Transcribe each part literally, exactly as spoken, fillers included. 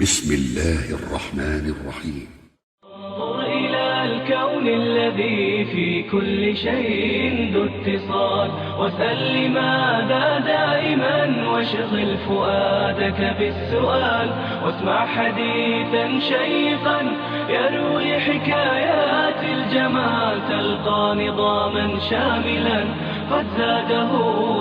بسم الله الرحمن الرحيم. انظر إلى الكون الذي في كل شيء ذو اتصال، واسأل لماذا دائما، واشغل فؤادك بالسؤال، واسمع حديثا شيقا يروي حكايات الجمال، تلقى نظاما شاملا قد زاده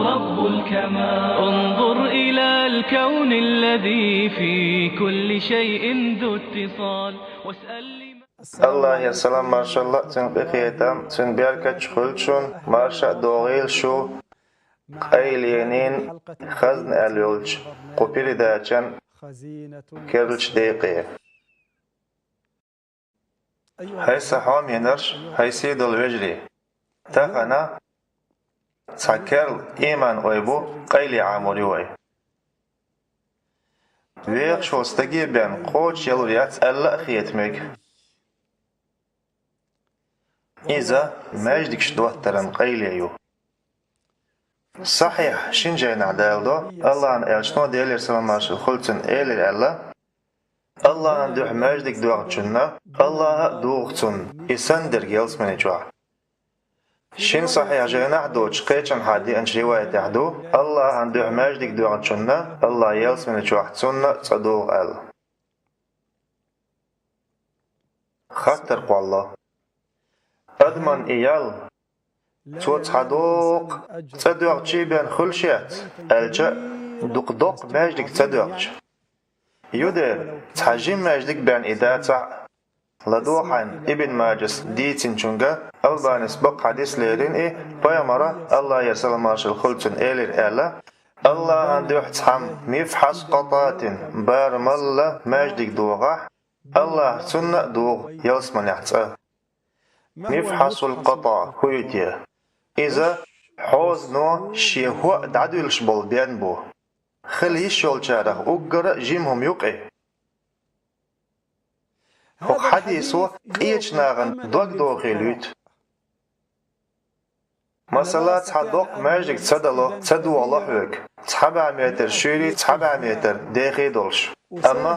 رب الكمال. انظر إلى الكون الذي في كل شيء ذو اتصال، واسأل لمن Аллахьера салам-маршалла, Цуьнан къинхетам, Цуьнан беркаташ хуьлда шуна, марша а догӀийла шу, къайленийн хазна аьлла йолчу кху передачан керлачу декъе. ХӀай сан хьоменаш, хӀай сий долу вежарий! Тахана цхьа керла ийман ой бу, къайле Ӏамор ю вай. Вехаш волу стаге бен кхочушъялур яц аьлла а хета мега. Иза маьждигаш доттаран къайле ю. Сахьихь шина жайнахь даладо, Аллахьан элчано, Делера салам-маршалла хуьлда цунна, элира аьлла: «Аллахьан дуьхьа маьждиг доьгӀначунна, Аллахьа а дугӀу цунна, и санна дерг ялсамани чохь». Шина сахьихь жайнахь а доцуш, кхечанхьа деанчу риваятехь ду: «Аллахьан дуьхьа маьждиг доьгӀначунна Аллахьа ялсамани чохь цунна а цӀа дугӀу», – аьлла. Хаттар кхолло: адаман и ял, цо цхьа доккха цӀа доьгӀчий бен хуьлуш яц, аьлча а, дукха доккха маьждиг ца доьгӀча? Юдера, цхьа жима маьждиг бен и дацахь а. ЛадогӀа хьайна Ибн Маджас дийцинчуьнга, Албанис бакъ хьадис лерина и, пайхамара, Аллахьера салам-маршалла хуьлда цунна, элира аьлла: «Аллахьан дуьхьа цхьамма мифхьас къатӀатин, барамалла маьждиг догӀахь, Аллахьа цунна а дугӀу ялсаманехь цӀа». Мифхьасул къатӀа хӀун ю те? Иза хьозано шен хӀоъ дӀадуьллуш болу бен бу. Хила йиш йолчарах уггара а жима хӀума ю-кх и. ХӀокху хьадисо къечу нахана дог дохийла юьту. Масала, цхьа доккха маьждиг ца дало, ца догӀало хьоьга, цхьа бӀе метр шуьйрий, цхьа бӀе метр дехий долуш. Амма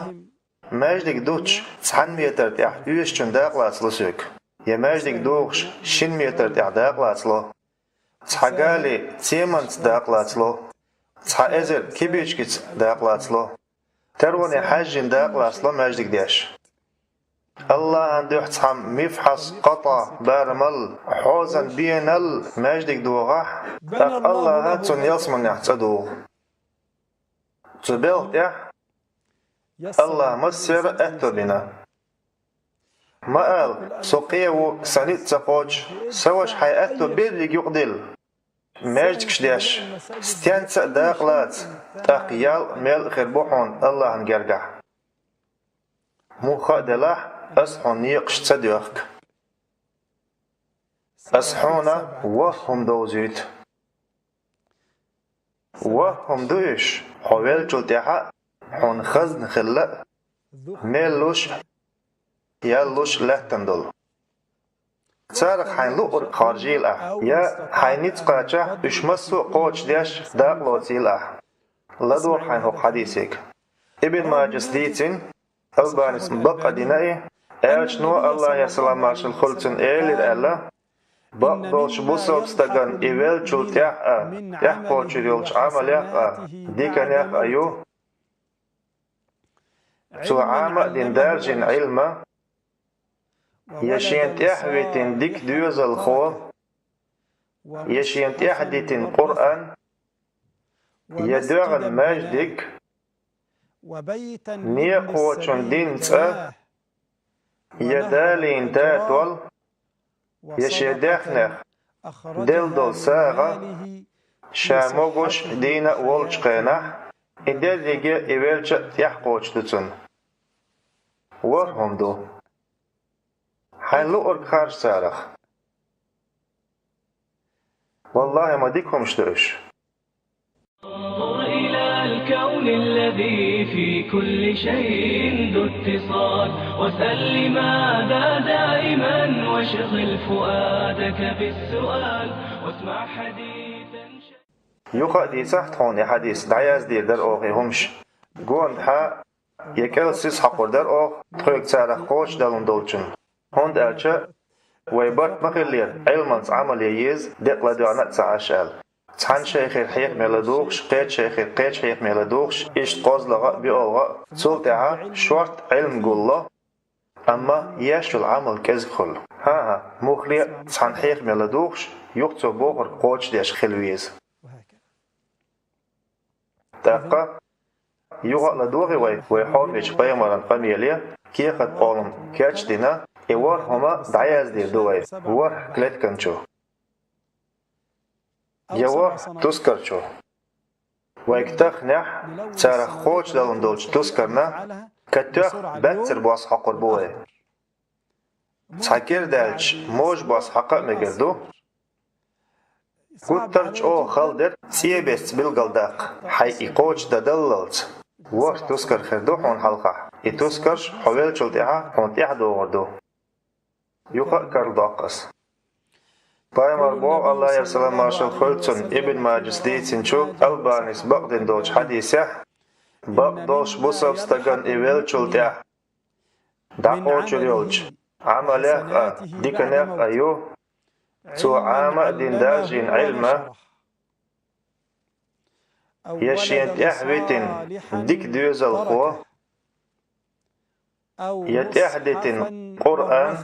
маьждиг дуттуш цхьана метр тӀехь оьшучун дакъа лацало соьга, я маьждиг дохуш шина метр тӀехь дакъа лацало, цхьа гали цеманца дакъа лацало, цхьа эзар кибичкица дакъа лацало, тароне хьаьжжина дакъа лацало маьждиг деш. Аллахьан дуьхьа цхьамма мифхьас къатӀа, барамал, хьозан бенал маьждиг догӀахь, тӀаккха Аллахьа цунна ялсаманехь цӀа дугӀу. Цу белхан тӀехь Аллахьа массеран а аьтто бина. Ма ала: «Со къен ву, сан ницкъ ца кхочу, сан ваша, хьайн аьтто берриге юкъадилла». Маьждигаш деш, стенца а дакъа лаца, тӀаккха ял а, мел а хир бу хьуна Аллахьан гергахь. Муха а делахь, ас хьуна некъаш ца доьхку. Ас хьуна ворхӀ хӀума довзуьйту. ВорхӀ хӀума ду уьш: хьо веллачул тӀаьхьа а хьуна хазна хилла а, мел луш а, ял луш а лаьттана долу. Царах хьайн луъург харжийла ахь, я хьайн ницкъ кхачахь, уьш массо а кхочушдеш, дакъа лоцийла ахь. ЛадогӀа хьайна хӀокху хьадисига. Ибн Маджас дийцина, Албанис бакъ а дина и, элчано, Аллахьера салам-маршалла хуьлда цунна, элира аьлла: «Бакъдолчу бусалба стагана и веллачул тӀаьхьа а, тӀаьхьакхочур йолчу Ӏамалех а, диканех а ю цо Ӏама а дина даржийна Ӏилма, я шена тӀаьхьавитина дика доьзалхо, я шена тӀаьхьадитина Къуръан, я доьгӀна маьждиг, некъахочун дина цӀа, я далийна татол, я шен даьхнех делла долу сагӀа, ша могуш а, дийна а волчу хенахь, и дерриге а, и велча а тӀаьхьакхочуш ду цунна». ВорхӀ хӀума ду. Хьайн луъург харжа царах. Валлахьи, ма дика хӀумаш ду уьш. انظر إلى الكون الذي في كل شيء ذو اتصال، واسأل لماذا دائما، واشغل فؤادك بالسؤال، واسمع حديثا. Юха а дийцахь тхуна и хьадис, дӀаяздийр дара оха и хӀумаш. Гонаха я кӀел сиз хьокхур дара оха тхоьга царах кхочушдалун долчун. ХӀунда аьлча вай барт ма хиллера, Ӏилманца Ӏамал ян еза, декъала доьгӀна а ца Ӏаш аьлла. Цхьана шайхера хьехаме ладугӀуш, кхечу шайхера кхечу хьехаме ладугӀуш, иштта кхозлагӀа а, биолгӀа а, цул тӀаьхьа шортта Ӏилма гулло, амма еш йолу Ӏамал кӀезиг хуьлу. ХӀан-хӀа, муххале а цхьана хьехаме ладугӀуш, юха цо бохург кхочушдеш хила веза. ТӀаккха юха а ладогӀий вай, вай хьоме йолчу пайхамаран къамеле, кехат къолам кечдина, и ворхӀ хӀума дӀаяздийр ду вай, ворхӀ клеткан чу. Я ворхӀ тускар чу. Вайга таханехь царах кхочушдалун долчу тускарна катоьхна баьццара бос хьокхур бу вай. Цхьа кӀира даьлча, можа бос хьакха а мегар ду. Гуттар а чӀогӀа хала дерг цӀе бесца билгалдаккха, хьайн и кхочушдан даллалц. ВорхӀ тускар хир ду хьуна хьалхахь. И тускарш хьо веллачул тӀаьхьа хьуна тӀаьхьадогӀур ду. Юха а карладоккху ас. Пайхамар боху, АллахӀера салам-маршалла хуьлда цунна, Ибн Маджас дийцинчу, Албанис бакъдина долчу хьадисехь: «Бакъдолуш бу сан стагана и веллачул тӀаьхьа дӀакхочур йолчу Ӏамалех а, диканех а ю, цо Ӏама а дина даржийна Ӏилма, я шена тӀаьхьа витина дика доьзалхо, я тӀаьхьа дитина Къуръан,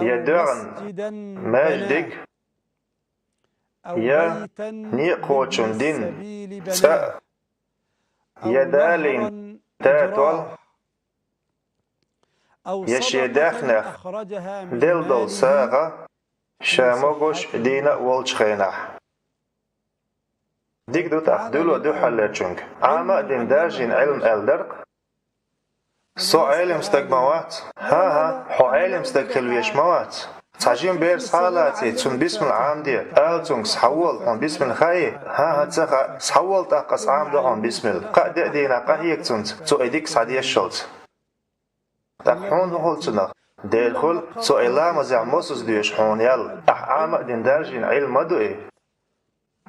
я доьгӀна маьждиг, я некъахочун дин цӀа а, я далийна татол, я шен даьхнех делла долу сагӀа, ша могуш дийна а волчу хенахь». Дика ду тӀаккха дуьйло дуьххьарлерчуьнга. Ӏама а дина даржийна Ӏилма аьлла дара-кх. Со Ӏелим стаг ма вац. ХӀан-хӀа, хьо Ӏелим стаг хила веш ма вац. Цхьа жима бер схьа а лаций, цунна бисмилла Ӏамаде, ала цуьнга: «Схьавола, хьуна бисмилла хаьий?» ХӀан-хӀа, ца хаьа. «Схьавола тӀаккха, ас Ӏамадо хьуна бисмилла». Кхаа де а дийнахь къахьега цуьнца, цо и дика схьадешшалц. ТӀаккха хьуна хӀун хуьлу цунах? Дера хуьлу, цо и ламазехь мосазза доьшу хьуна ял. Ахь Ӏама а дина даржийна Ӏилма ма ду и.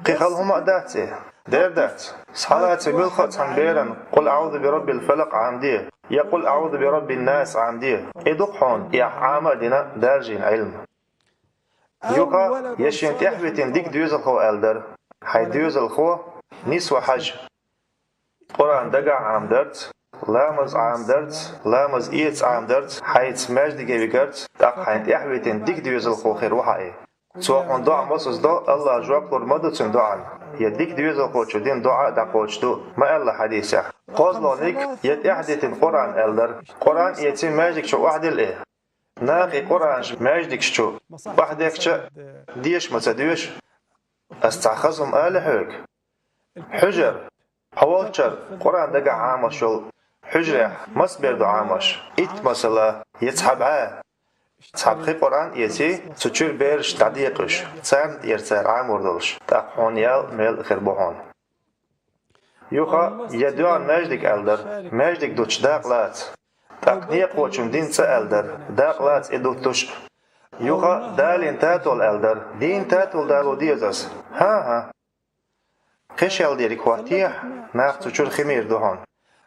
Кхин хала хӀума а дац и? Дера дац. Схьалаций муьлхха а цхьана берана: «Къул аӀузу би раббил фалакъ» Ӏамаде, я «Къул аӀузу би раббин нас» Ӏамаде. И ду-кх хьуна и ахь Ӏама а дина даржийна Ӏилма. Юха я шена тӀаьхьа витина дика доьзалхо аьлла дара. Хьайн доьзалхо нисва хьажа. Къуръан дагахь Ӏамадарца, ламаз Ӏамадарца, ламаз эца Ӏамадарца, хьайца маьждиге вигарца, тӀаккха хьайна тӀаьхьа витина дика доьзалхо хир ву хьан и. Цо хьуна доӀа мосазза до, АллахӀа жоп лур ма ду цуьнан доӀана. Я дика доьзалхочун дина доӀа а дӀакхочуш ду, ма аьлла хьадисехь. КхозлагӀниг я тӀаьхьа дитина Къуръан аьлла дара. Къуръан эций маьждиг чу охьадилла и. Наха и Къуръанаш маьждигаш чу охьадехча а, деша ма ца доьшу. Ас цхьа хаза хӀума алий хьоьга? Хьуьжар. Хьо волчара Къуръан дагахь Ӏамош йолу хьуьжарехь маса бер ду Ӏамош? Итт, масала, я цхьа бӀе? Цхьа пхи Къуръан эций, цу чуьра бераш дӀадекъа уьш, царна тӀера цара Ӏамор долуш, тӀаккха хьуна ял мел а хир бу хьуна. Юха я доьгӀна маьждиг аьлла дара, маьждиг дуттуш дакъа лаца. ТӀаккха некъахочун дин цӀа аьлла дара, дакъа лаца и дуттуш а. Юха далийна татол аьлла дара, дийна татол дало деза ас. ХӀан-хӀа. Кхин шел дерг хӀоттехьа, нах цу чуьра хи мийр ду хьуна.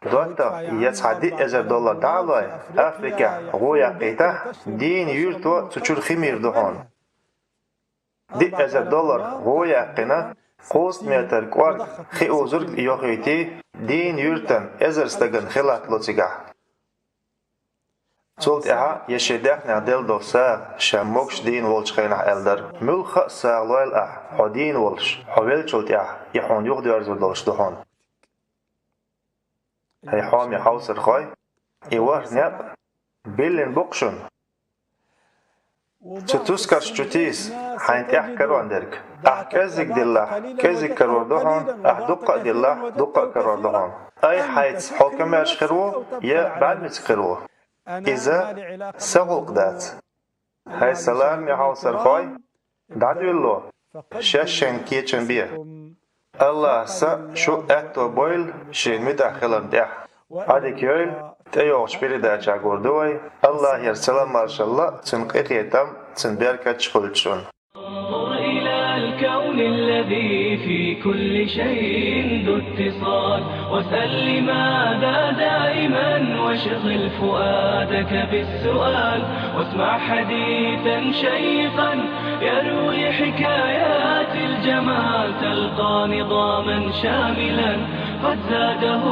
ДоттагӀа я цхьа диъ эзар доллар дӀа а лой, Африкехь гӀо яккхийтахь, дийна юьрто цу чуьра хи мийр ду хьуна. Диъ эзар доллар гӀо яьккхина, кхузткъа метр кӀорга хи узург йохуьйтий, дийна юьртан эзар стагана хи латтало цигахь. Цул тӀаьхьа я шен даьхнех делла долу сагӀа ша могуш дийна волчу хенахь аьлла дара: «Муьлхха а сагӀа лойла ахь, хьо дийна волуш, хьо веллачул тӀаьхьа и хьуна юхадоьрзур долуш ду хьуна». ХӀай хьоме хьовсархой, и ворхӀ некъ биллина бу-кх шуна. Цу тускарш чу тийса хьайн тӀехь карон дерг. Ахь кӀеззиг диллахь, кӀеззиг карор ду хьуна, ахь дуккха а диллахь, дуккха а карор ду хьуна. Айхьа хьайца хьо комаьрша хир ву я бӀаьрмецига хир ву? Иза сан гӀуллакх дац. ХӀай сан лараме хьовсархой, дӀадуьйлало шаьш шайна кечам бе. АллахӀа сан а, шу а аьтто бойла шен муьтӀахь хиларна тӀехь. Ӏадика йойла, тӀейогӀучу передачехь гур ду вай. АллахӀера салам-маршалла, Цуьнан къинхетам, Цуьнан беркаташ хуьлда шуна. الذي في كل شيء ذو اتصال، واسأل لماذا دائما، واشغل فؤادك بالسؤال، واسمع حديثا شيقا يروي حكايات الجمال، تلقى نظاما شاملا قد زاده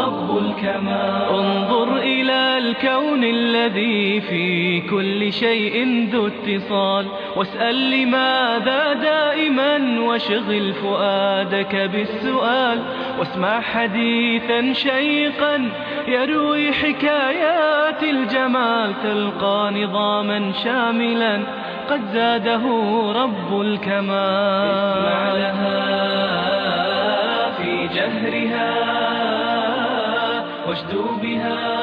رب الكمال. انظر إلى الكون الذي في كل شيء ذو اتصال، واسأل لماذا دائما، واشغل فؤادك بالسؤال، واسمع حديثا شيقا يروي حكايات الجمال، تلقى نظاما شاملا قد زاده رب الكمال. اسمع لها في جهرها واشدو بها